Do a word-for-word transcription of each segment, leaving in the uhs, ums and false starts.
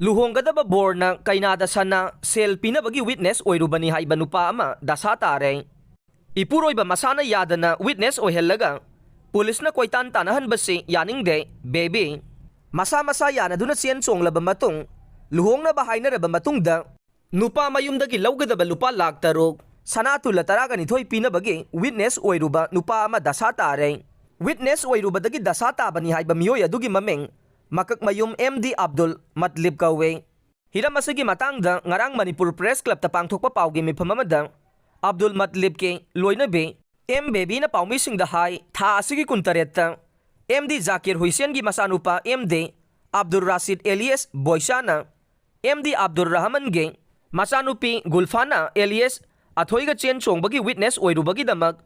ꯂꯨꯍꯣꯡꯒꯗꯕ ꯕꯣꯔꯅ ꯀꯩꯅꯥꯗ ꯁꯅꯥ, ꯁꯦꯜ ꯄꯤꯅꯕꯒꯤ ꯋꯤꯠꯅꯦꯁ ꯑꯣꯏꯔꯨꯕꯅꯤ ꯍꯥꯏꯕ ꯅꯨꯄꯥ ꯑꯃ ꯗꯁꯥ ꯇꯥꯔꯦ꯫ ꯏꯄꯨꯔꯣꯏꯕ ꯃꯁꯥꯅ ꯌꯥꯗꯅ ꯋꯤꯠꯅꯦꯁ ꯑꯣꯏꯍꯜꯂꯒ ꯄꯨꯂꯤꯁꯅ ꯀꯣꯏꯇꯥꯟ ꯇꯥꯟꯅꯍꯟꯕꯁꯤ ꯌꯥꯅꯤꯡꯗꯦ, ꯕꯦꯕꯤ꯫ ꯃꯁꯥ ꯃꯁꯥ ꯌꯥꯅꯗꯨꯅ ꯆꯦꯟ ꯆꯣꯡꯂꯕ ꯃꯇꯨꯡ, ꯂꯨꯍꯣꯡꯅꯕ ꯍꯥꯏꯅꯔꯕ ꯃꯇꯨꯡꯗ, ꯅꯨꯄꯥ ꯃꯌꯨꯝꯗꯒꯤ ꯂꯧꯒꯗꯕ ꯂꯨꯄꯥ ꯂꯥꯈ ꯇꯔꯨꯛ, ꯁꯅꯥ ꯇꯨꯂ ꯇꯔꯥꯒ ꯅꯤꯊꯣꯏ ꯄꯤꯅꯕꯒꯤ ꯋꯤꯠꯅꯦꯁ ꯑꯣꯏꯔꯨꯕ ꯅꯨꯄꯥ ꯑꯃ ꯗꯁꯥ ꯇꯥꯔꯦ꯫ ꯋꯤꯠꯅꯦꯁ ꯑꯣꯏꯔꯨꯕꯗꯒꯤ ꯗꯁꯥ ꯇꯥꯕꯅꯤ ꯍꯥꯏꯕ ꯃꯤꯑꯣꯏ ꯑꯗꯨꯒꯤ ꯃꯃꯤꯡ ꯃꯀꯛꯃꯌꯨꯝ ꯑꯦꯝ ꯗꯤ ꯑꯕꯗꯨꯜ ꯃꯠꯂꯤꯕ ꯀꯧꯏ꯫ ꯍꯤꯔꯝ ꯑꯁꯤꯒꯤ ꯃꯇꯥꯡꯗ ꯉꯔꯥꯡ ꯃꯅꯤꯄꯨꯔ ꯄ꯭ꯔꯦꯁ ꯀ꯭ꯂꯕꯇ ꯄꯥꯡꯊꯣꯛꯄ ꯄꯥꯎꯒꯤ ꯃꯤꯐꯝ ꯑꯃꯗ ꯑꯕꯗꯨꯜ ꯃꯠꯂꯤꯕꯀꯤ ꯂꯣꯏꯅꯕꯤ ꯑꯦꯝ ꯕꯦꯕꯤꯅ ꯄꯥꯎꯃꯤꯁꯤꯡꯗ ꯍꯥꯏ, ꯊꯥ ꯑꯁꯤꯒꯤ ꯀꯨꯟꯇꯔꯦꯠꯇ ꯑꯦꯝ ꯗꯤ ꯖꯥꯀꯤꯔ ꯍꯨꯏꯁꯦꯟꯒꯤ ꯃꯆꯥꯅꯨꯄꯥ ꯑꯦꯝ ꯗꯤ ꯑꯕꯗꯨꯜ ꯔꯥꯁꯤꯗ ꯑꯦꯂꯤꯌꯥꯁ ꯕꯣꯏꯁꯥꯅ ꯑꯦꯝ ꯗꯤ ꯑꯕꯗꯨꯜ ꯔꯍꯃꯟꯒꯤ ꯃꯆꯥꯅꯨꯄꯤ ꯒꯨꯜꯐꯥꯅꯥ ꯑꯦꯂꯤꯌꯥꯁ ꯑꯊꯣꯏꯒ ꯆꯦꯟ ꯆꯣꯡꯕꯒꯤ ꯋꯤꯠꯅꯦꯁ ꯑꯣꯏꯔꯨꯕꯒꯤꯗꯃꯛ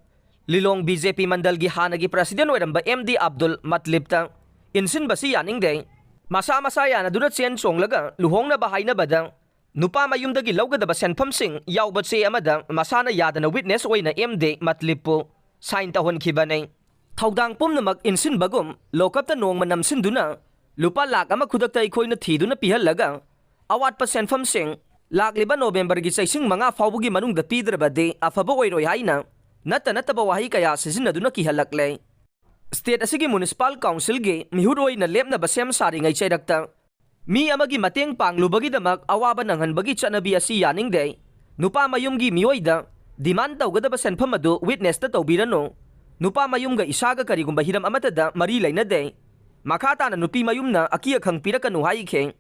ꯂꯤꯂꯣꯡ ꯕꯤ ꯖꯦ ꯄꯤ ꯃꯟꯗꯜꯒꯤ ꯍꯥꯟꯅꯒꯤ ꯄ꯭ꯔꯁꯤꯗꯦꯟ ꯑꯣꯏꯔꯝꯕ ꯑꯦꯝ ꯗꯤ ꯑꯕꯗꯨꯜ ꯃꯠꯂꯤꯕꯇ ꯏꯟꯁꯤꯟꯕꯁꯤ ꯌꯥꯅꯤꯡꯗꯦ꯫ ꯃꯁꯥ ꯃꯁꯥ ꯌꯥꯅꯗꯨꯅ ꯆꯦꯟ ꯆꯣꯡꯂꯒ ꯂꯨꯍꯣꯡꯅꯕ ꯍꯥꯏꯅꯕꯗ ꯅꯨꯄꯥ ꯃꯌꯨꯝꯗꯒꯤ ꯂꯧꯒꯗꯕ ꯁꯦꯟꯐꯝꯁꯤꯡ ꯌꯥꯎꯕ ꯆꯦ ꯑꯃꯗ ꯃꯁꯥꯅ ꯌꯥꯗꯅ ꯋꯤꯠꯅꯦꯁ ꯑꯣꯏꯅ ꯑꯦꯝ ꯗꯤ ꯃꯠꯂꯤꯕꯄꯨ ꯁꯥꯏꯟ ꯇꯧꯍꯟꯈꯤꯕꯅꯤ꯫ ꯊꯧꯗꯥꯡ ꯄꯨꯝꯅꯃꯛ ꯏꯟꯁꯤꯟꯕꯒꯨꯝ ꯂꯣꯀꯞꯇ ꯅꯣꯡꯃ ꯅꯝꯁꯤꯟꯗꯨꯅ ꯂꯨꯄꯥ ꯂꯥꯈ ꯑꯃ ꯈꯨꯗꯛꯇ ꯑꯩꯈꯣꯏꯅ ꯊꯤꯗꯨꯅ ꯄꯤꯍꯜꯂꯒ ꯑꯋꯥꯠꯄ ꯁꯦꯟꯐꯝꯁꯤꯡ ꯂꯥꯛꯂꯤꯕ ꯅꯣꯕꯦꯝꯕꯔꯒꯤ ꯆꯩꯁꯤꯡ ꯃꯉꯥ ꯐꯥꯎꯕꯒꯤ ꯃꯅꯨꯡꯗ ꯄꯤꯗ꯭ꯔꯕꯗꯤ ꯑꯐꯕ ꯑꯣꯏꯔꯣꯏ ꯍꯥꯏꯅ ꯅꯠꯇ ꯅꯠꯇꯕ ꯋꯥꯍꯩ ꯀꯌꯥ ꯁꯤꯖꯤꯟꯅꯗꯨꯅ ꯀꯤꯍꯜꯂꯛꯂꯦ꯫ ꯁ꯭ꯇꯦꯠ ꯑꯁꯤꯒꯤ ꯃ꯭ꯌꯨꯅꯤꯁꯤꯄꯥꯜ ꯀꯥꯎꯟꯁꯤꯜꯒꯤ ꯃꯤꯍꯨꯠ ꯑꯣꯏꯅ ꯂꯦꯞꯅꯕ ꯁꯦꯝ ꯁꯥꯔꯤꯉꯩ ꯆꯩꯔꯛꯇ ꯃꯤ ꯑꯃꯒꯤ ꯃꯇꯦꯡ ꯄꯥꯡꯂꯨꯕꯒꯤꯗꯃꯛ ꯑꯋꯥꯕ ꯅꯪꯍꯟꯕꯒꯤ ꯆꯠꯅꯕꯤ ꯑꯁꯤ ꯌꯥꯅꯤꯡꯗꯦ꯫ ꯅꯨꯄꯥ ꯃꯌꯨꯝꯒꯤ ꯃꯤꯑꯣꯏꯗ ꯗꯤꯃꯥꯟ ꯇꯧꯒꯗꯕ ꯁꯦꯟꯐꯝ ꯑꯗꯨ ꯋꯤꯠꯅꯦꯁꯇ ꯇꯧꯕꯤꯔꯅꯨ꯫ ꯅꯨꯄꯥ ꯃꯌꯨꯝꯒ ꯏꯁꯥꯒ ꯀꯔꯤꯒꯨꯝꯕ ꯍꯤꯔꯝ ꯑꯃꯠꯇꯗ ꯃꯔꯤ ꯂꯩꯅꯗꯦ꯫ ꯃꯈꯥ ꯇꯥꯅ ꯅꯨꯄꯤ ꯃꯌꯨꯝꯅ ꯑꯀꯤ ꯑꯈꯪ ꯄꯤꯔꯛꯀꯅꯨ ꯍꯥꯏꯈꯤ꯫